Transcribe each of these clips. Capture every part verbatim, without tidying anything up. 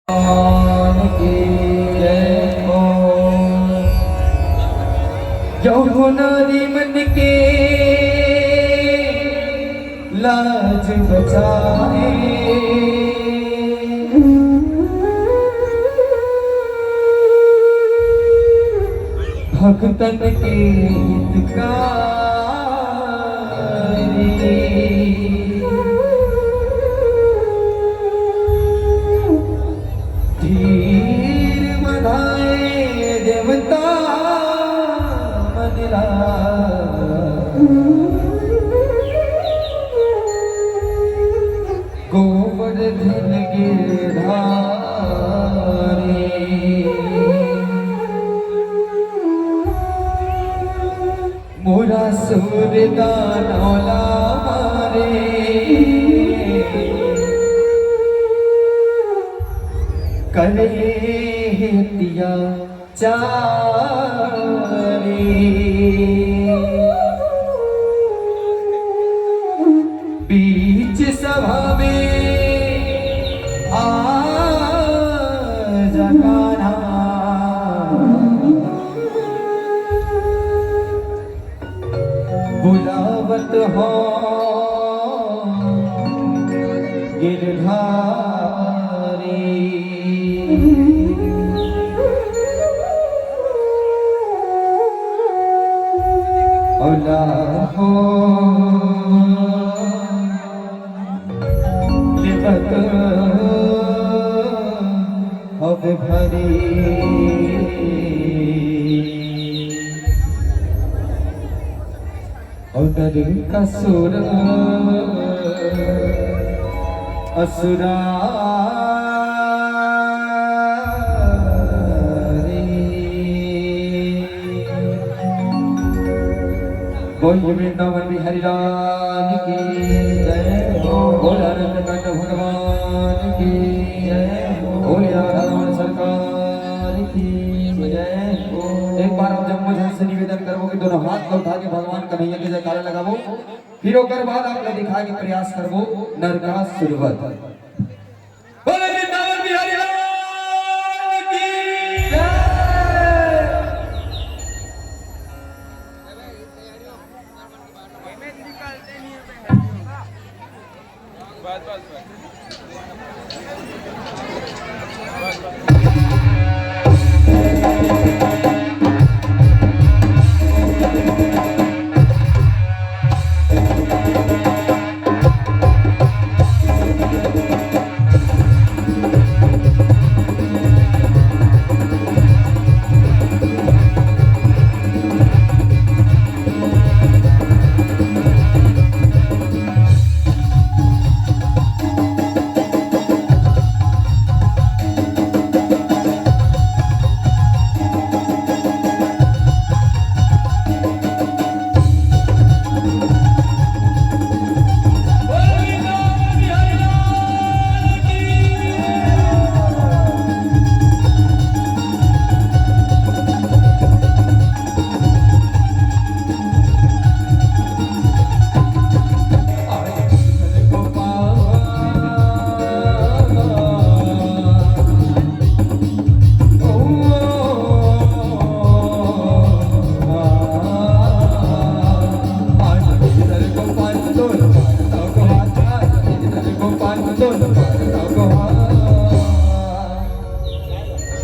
भगवान की जय हो। यौवनारी मन के लाज बचाए, भक्तन के हितकारी। धीर बधाए देवता मन ला, गोवर्धन गिरधारी। मोरा सूर दानव ला मारे, करे हे अत्याचारी। बीच सभा में आ जा कान्हा, बुलावत हो गिरधारी। अवला हो लेवत हवे भारी। अउ नरकासुर असुरा रे। बोल वृंदावन बिहारी लाल की जय हो। बोल आनंद कंठ भगवान की जय हो। बोल राधा रमण सरकार की जय हो। एक बार आप जम्मो झन से निवेदन करबो कि दोनों हाथ ला उठा के भगवान कन्हैया के जयकारा लगाबो, फिर ओकर बाद आप ला दिखाए के प्रयास करबो नरकासुर वध। बोले वृंदावन बिहारी लाल की जय।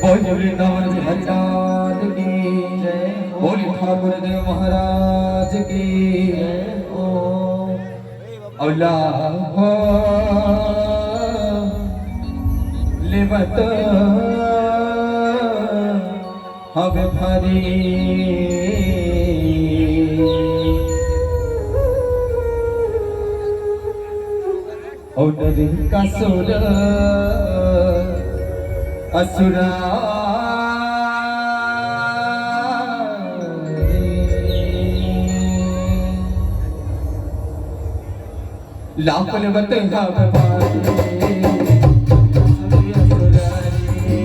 बोल वृंदावन बिहारी लाल की जय। बोल ठाकुर देव महाराज की जय। अवला हो लेवत हवे भारी। अउ नरकासुर असुरा रे। लाखन बतंगा भगवान रे, असुर असुरा रे।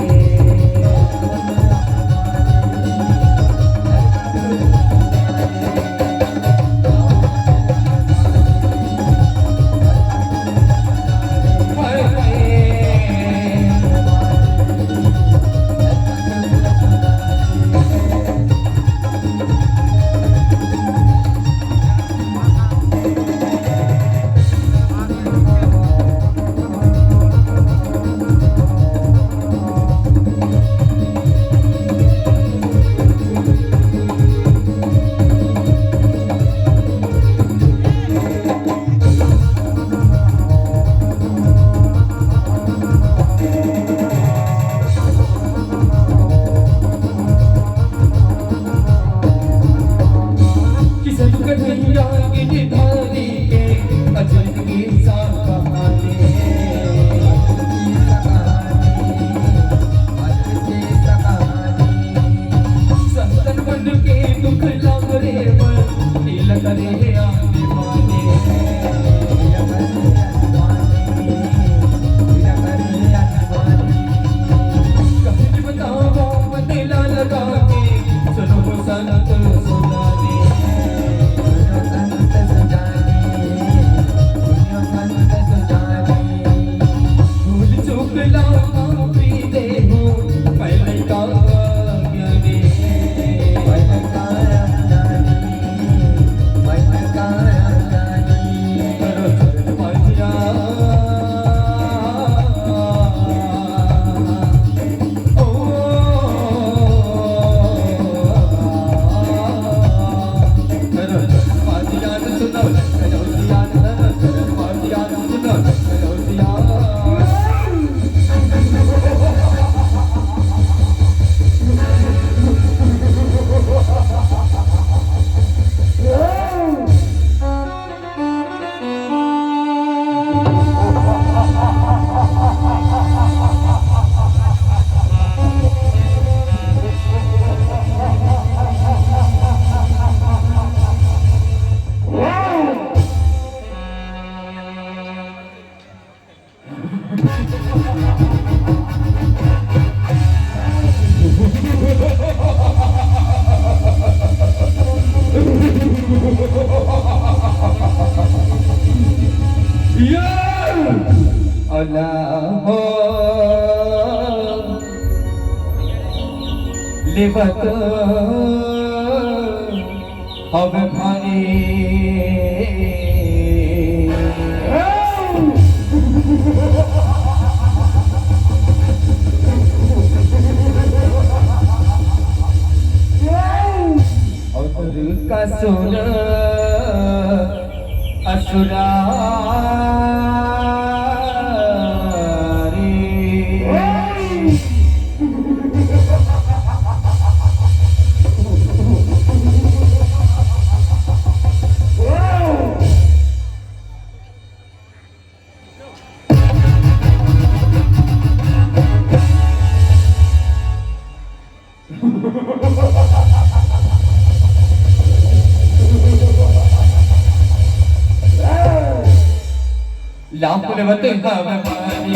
अल्लाह हो, लेवत हवे भाई। और का सुन असुरा रे। लाख लेवत हवे भारी।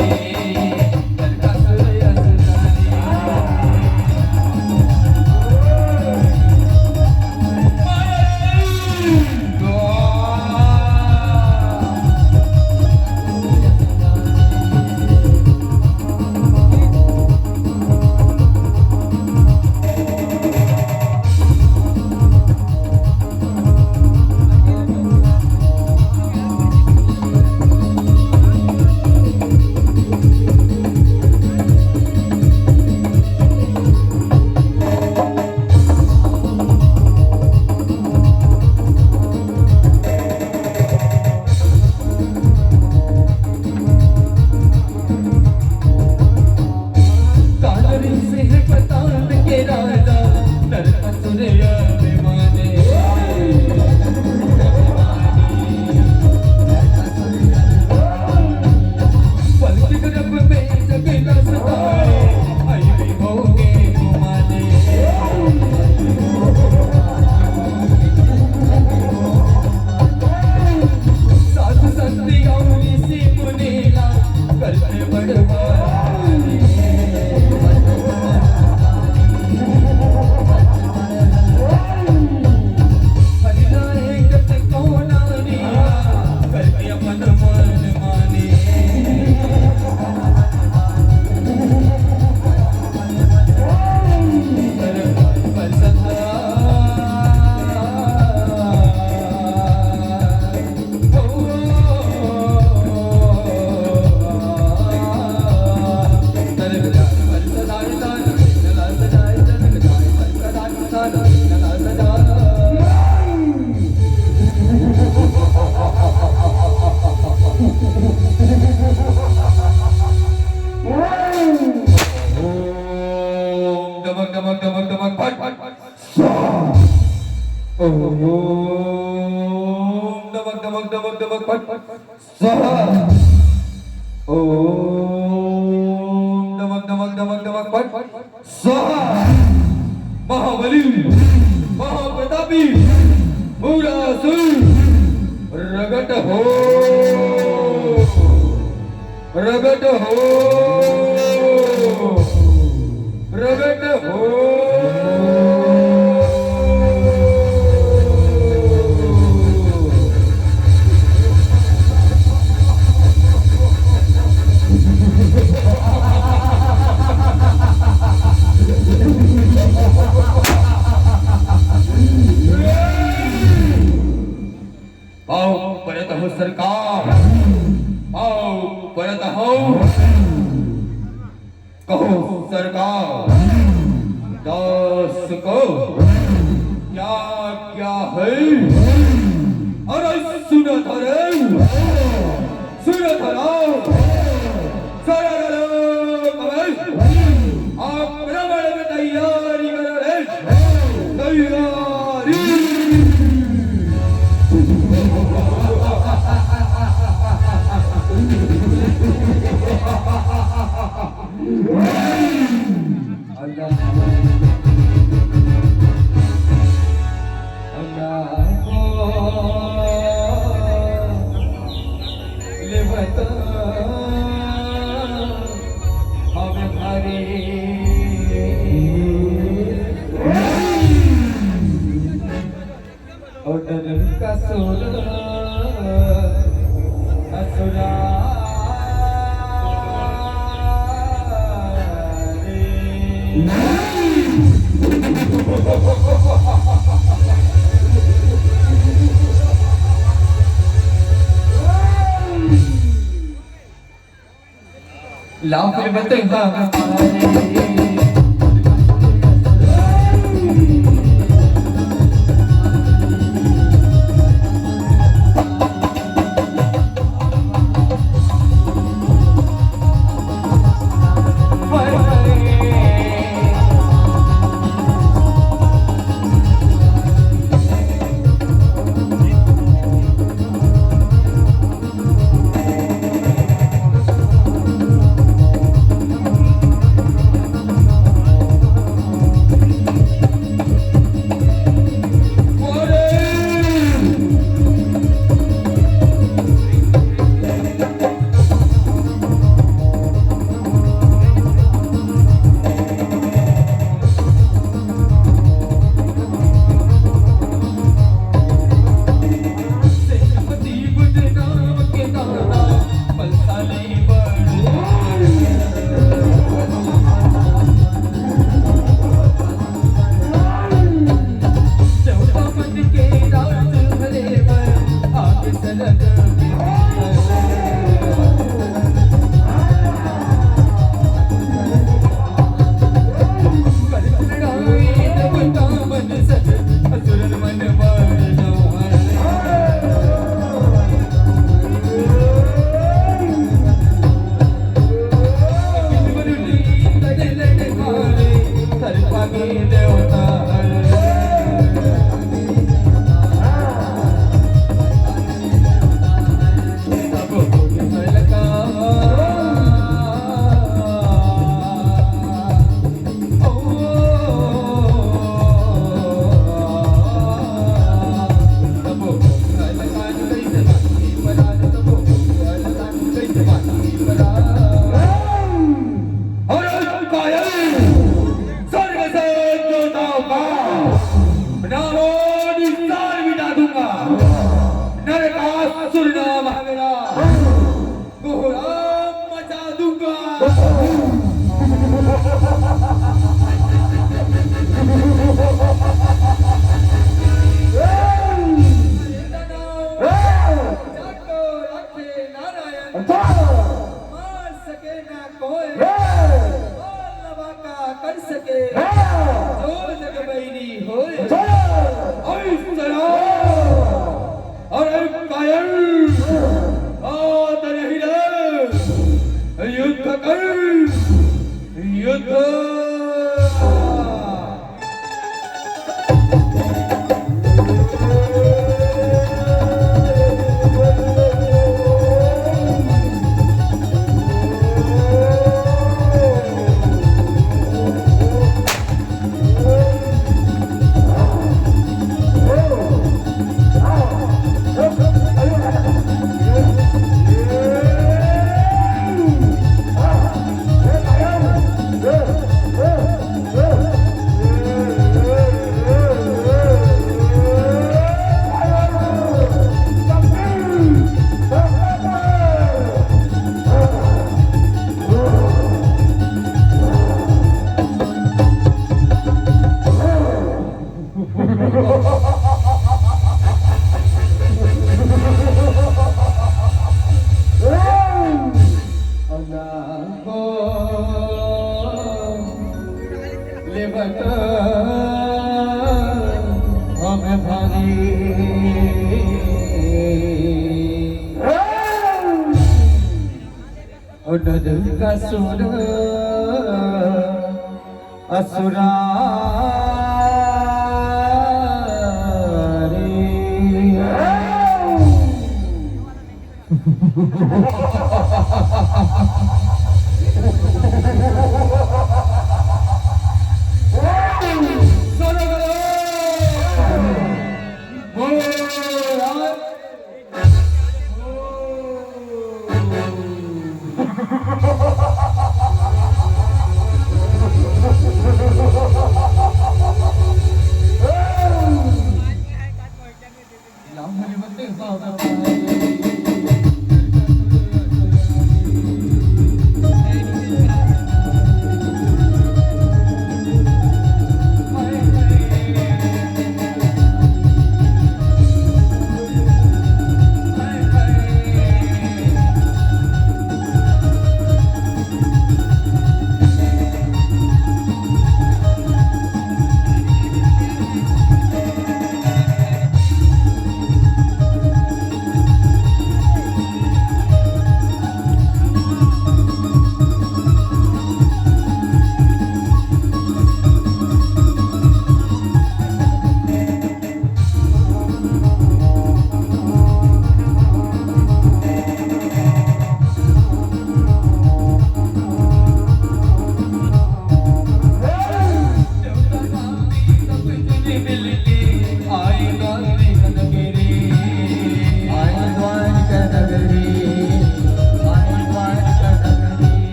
ओम डमक डमक डमक डमक फट फट फट। स्वाहा। ओम डमक डमक डमक डमक फट फट फट। स्वाहा। ओम डमक डमक डमक डमक फट फट फट। स्वाहा। महाबली, महाप्रतापी, पूरा सुर प्रगट हो, प्रगट हो, प्रगट हो। कहो सरकार, दास को क्या क्या है? अरे सुनत हरे, सुनत हरे, सारा लोग अबे आक्रमण के तैयारी करो रे, तैयारी। लाओ फिर बते, हाँ। अरे कायर, स्वर्ग से जोता का, नामो निशान मिटा दूंगा। नरकासुर नाम है मेरा, कोहराम मचा दूंगा। नारायण। मार सके ना कोई। हे। मार लबा का कर सके। हे। जो जग बैरी होए। हे। ऐ सरा। अरे कायर। बात नहीं रे। युद्ध कर। युद्ध। हमें भारी। ओ नरकासुर असुरा रे।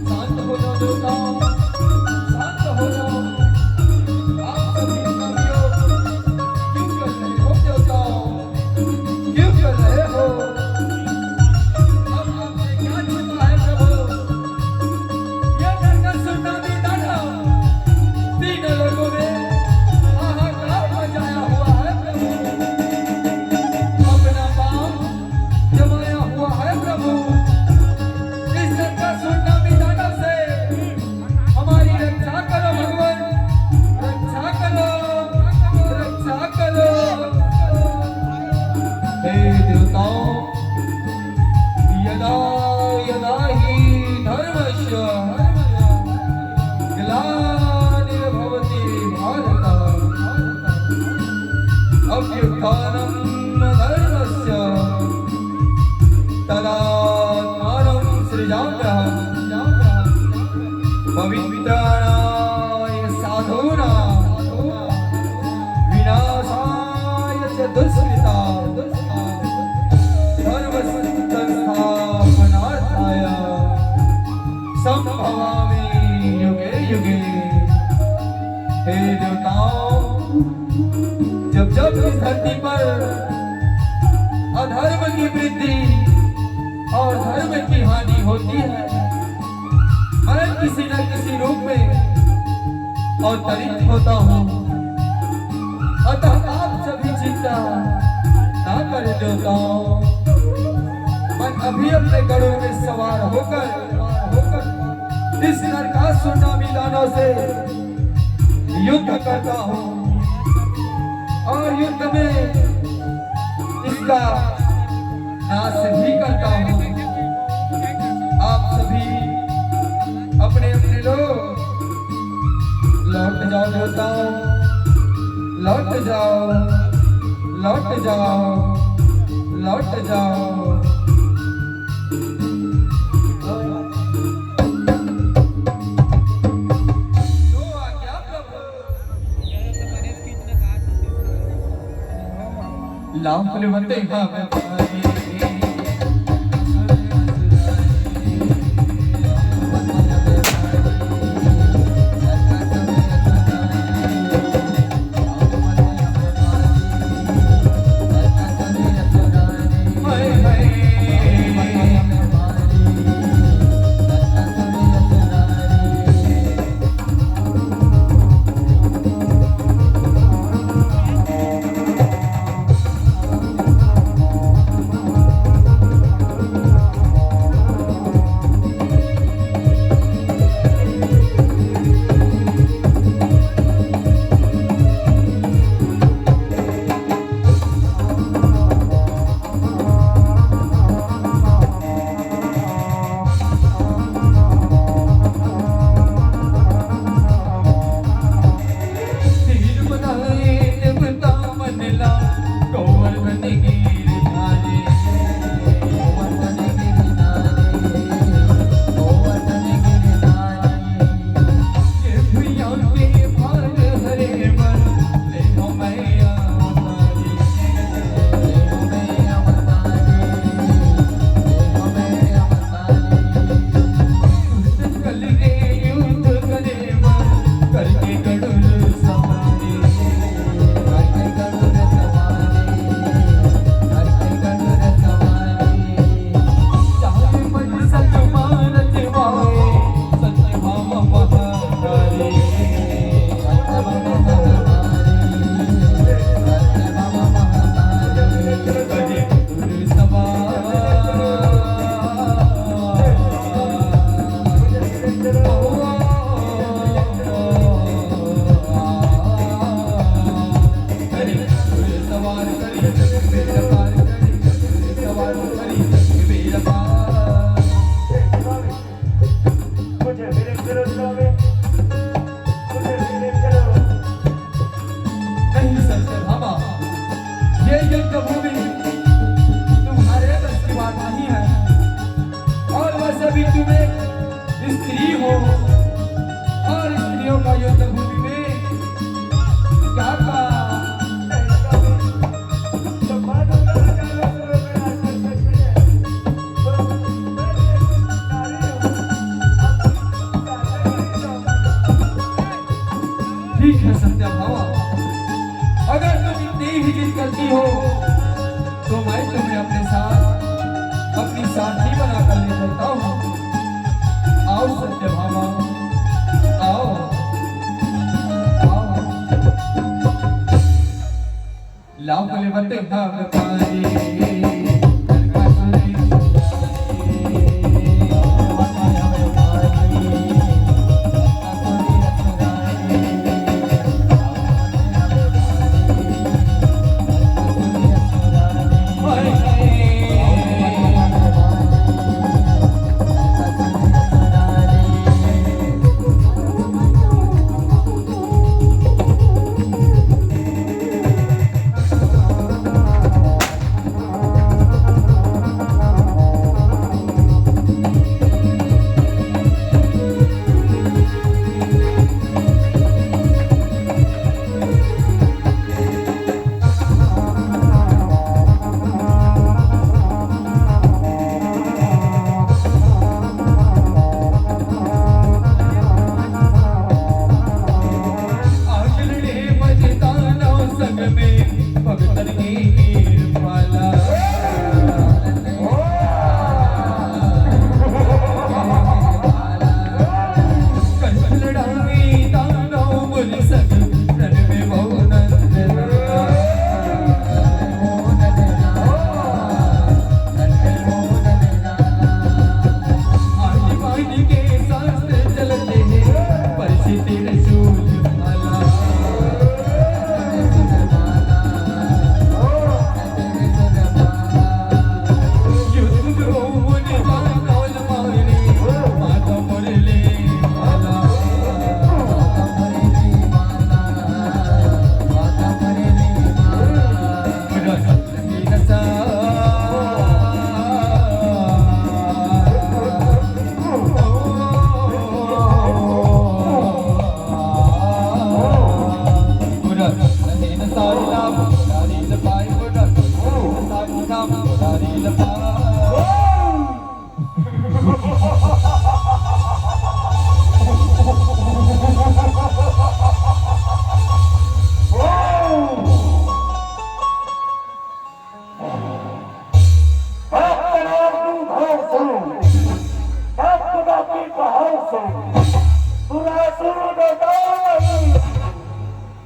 शांत हो जाओ देवताओं, शांत हो जाओ। आप सभी का वियोग क्यों कर रहे हो देवताओं? क्यों कर रहे हो? अब आपसे क्या छिपा है प्रभु? ये नरकासुर नामी दानव तीनों लोकों में हाहाकार मचाया हुआ है प्रभु। अपना पाप जमाया हुआ है प्रभु। इस नरकासुर नामी दानव से हमारी रक्षा करो भगवान, रक्षा करो, रक्षा करो। हे देवताओं, यदा यदा ही धर्मस्य ग्लानिर्भवति भारत, अभ्युत्थानम् अधर्मस्य तदात्मानं सृजाम्यहम्। पवित्राणाय साधूनां विनाशाय च दुष्कृताम्। धर्म संस्थापनार्थाय संभवामि युगे युगे। हे देवताओं, जब जब इस धरती पर अधर्म की वृद्धि और धर्म की हानि होती है। मैं किसी न किसी रूप में अवतरित होता हूँ, अतः आप सभी चिंता ना करें देवताओं। मैं अभी अपने गरुड़ में सवार होकर, होकर इस नरकासुर नामी दानव से युद्ध करता हूँ और युद्ध में इसका नाश भी करता हूँ। आप सभी अपने अपने लोग लौट जाओ देवताओं, लौट जाओ, लौट जाओ, लौट जाओ। लाभ लेवते हम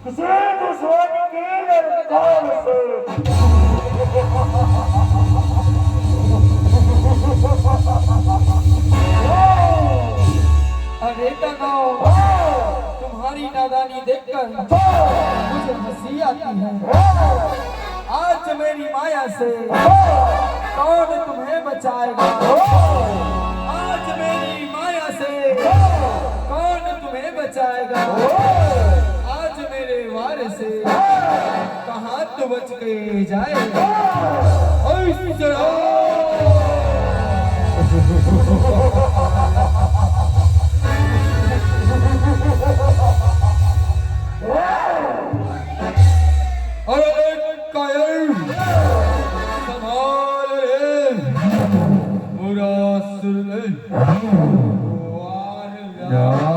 किसी दुश्मन की ललकार से। अरे दानव, तुम्हारी नादानी देखकर मुझे हंसी आती है। आज मेरी माया से कौन तुम्हें बचाएगा? आज मेरी माया से कौन तुम्हें बचाएगा? आज मेरे वार से कहाँ तू बच के जाएगा? ओए, अरे कायर, संभाल रे, बुरा सुर ले। वाह यार।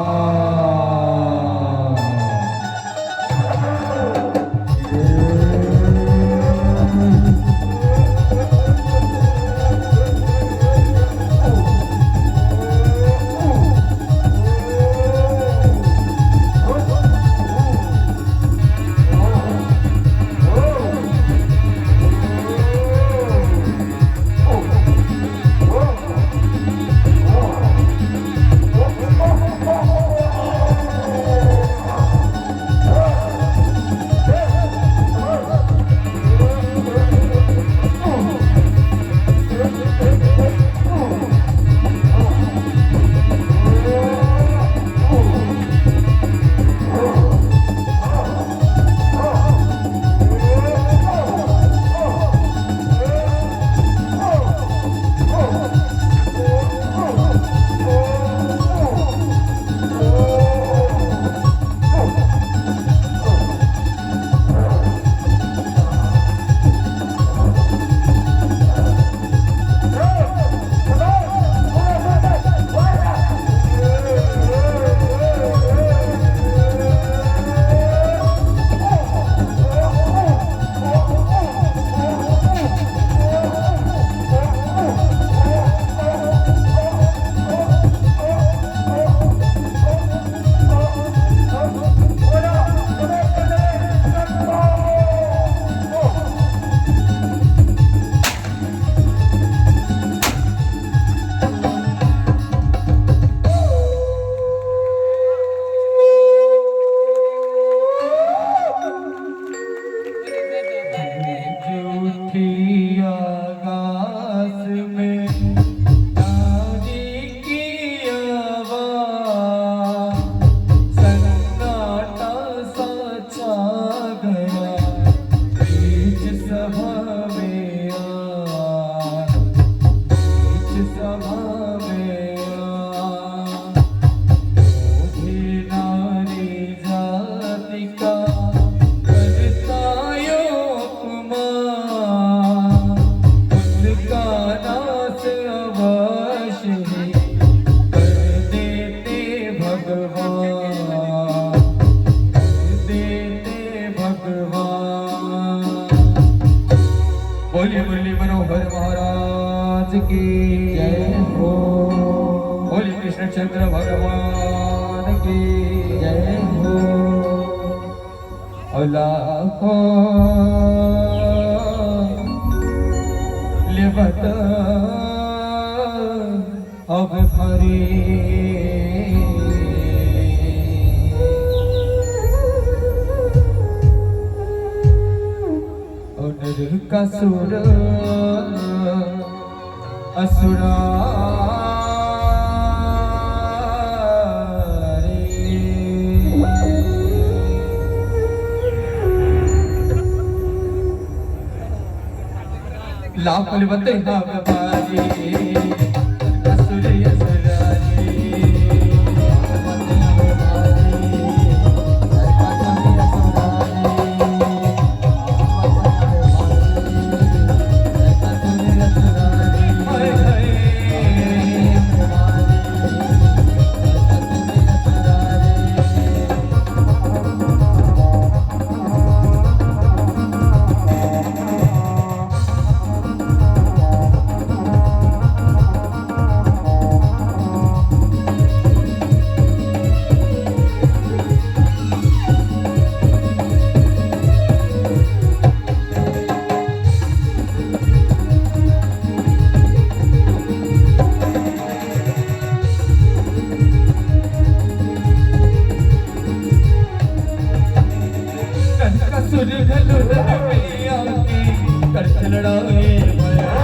लड़ाए भया,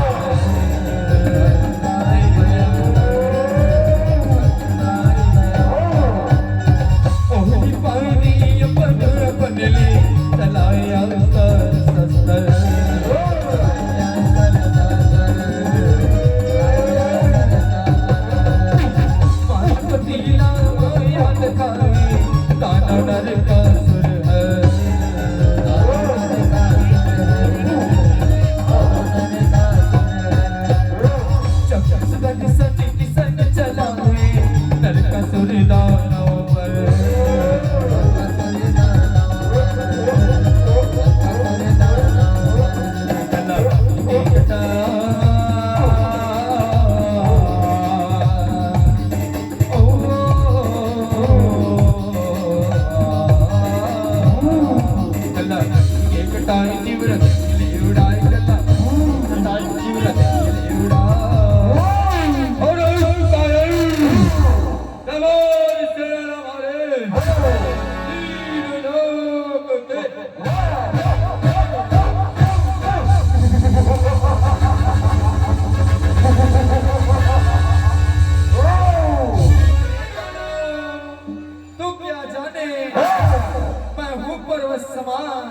लड़ाए भया, लड़ाए भया। ओहरी पानी अपन, अपन ले चलाया सर सस्तर। पान पतीला माया लखाए, ताना नरकासुर है। छत्तीसगढ़ सैनिक संग चलाए, नरकासुर दानव पर। तू क्या जाने, मैं हूँ पर्वत समान।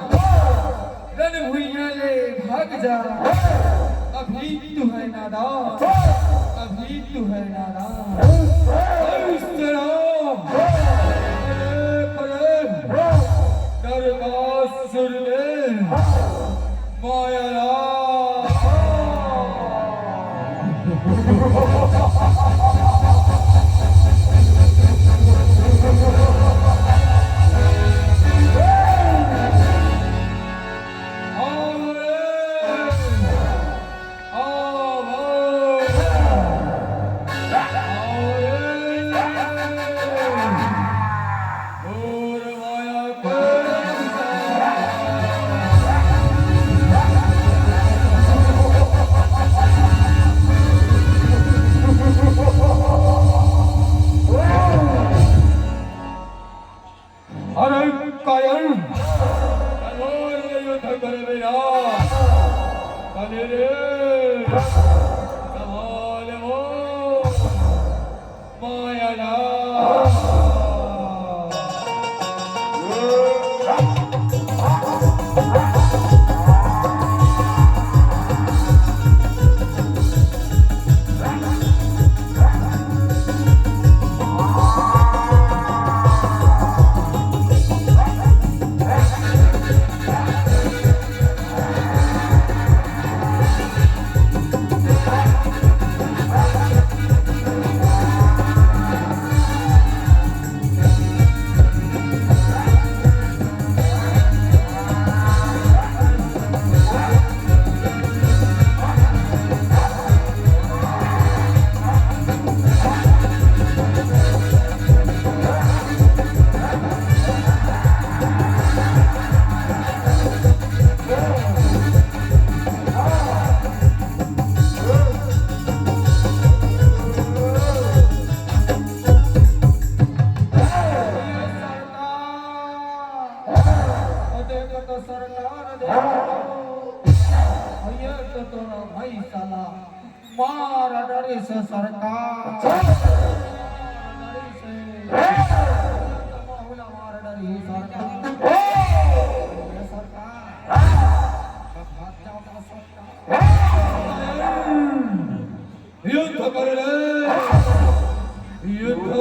रण भुइयां ले भाग जा, अभी तू है नादान, अभी तू है नादान। इस तरह, अरे, अरे, नरकासुर ने माया ला। अरे कायर, कठोर ले युद्ध करबे ना। कने रे, संभाल वो माया ना। देखो तो सरकार, देखो तो। ये तो तोरा भाई साला मार डरे से सरकार। मार डरे से। माहुला मार डरे सरकार। ये सरकार। भाग जाओ ना सरकार। युद्ध कर रे, युद्ध।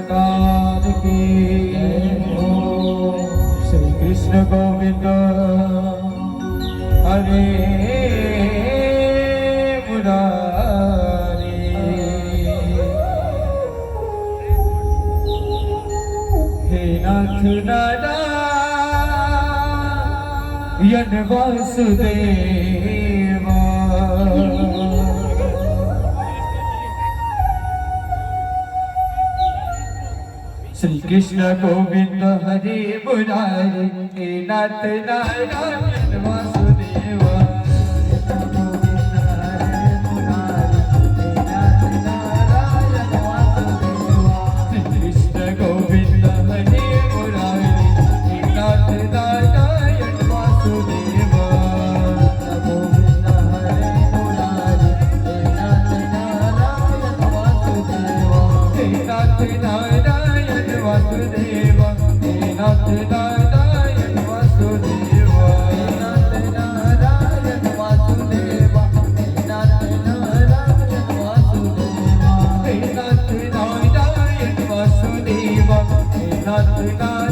सरकार की। श्री कृष्ण गोविंद हरे मुरारी। हे नाथ नारायण वासुदेवा। श्री कृष्ण गोविंद हरे मुरारी। हे नाथ नारायण वासुदेवा। श्री कृष्ण गोविंद हरे मुरारी। हे नाथ नारायण वासुदेवा। गोविंद हरे मुरारी। हे नाथ नारायण वासुदेवा। हे नाथ नारायण वासुदेवा। हे नाथ नारायण वासुदेवा। हे नाथ नारायण वासुदेवा। हे नाथ नारायण वासुदेवा। हे नाथ नारायण वासुदेवा। हे नाथ नारायण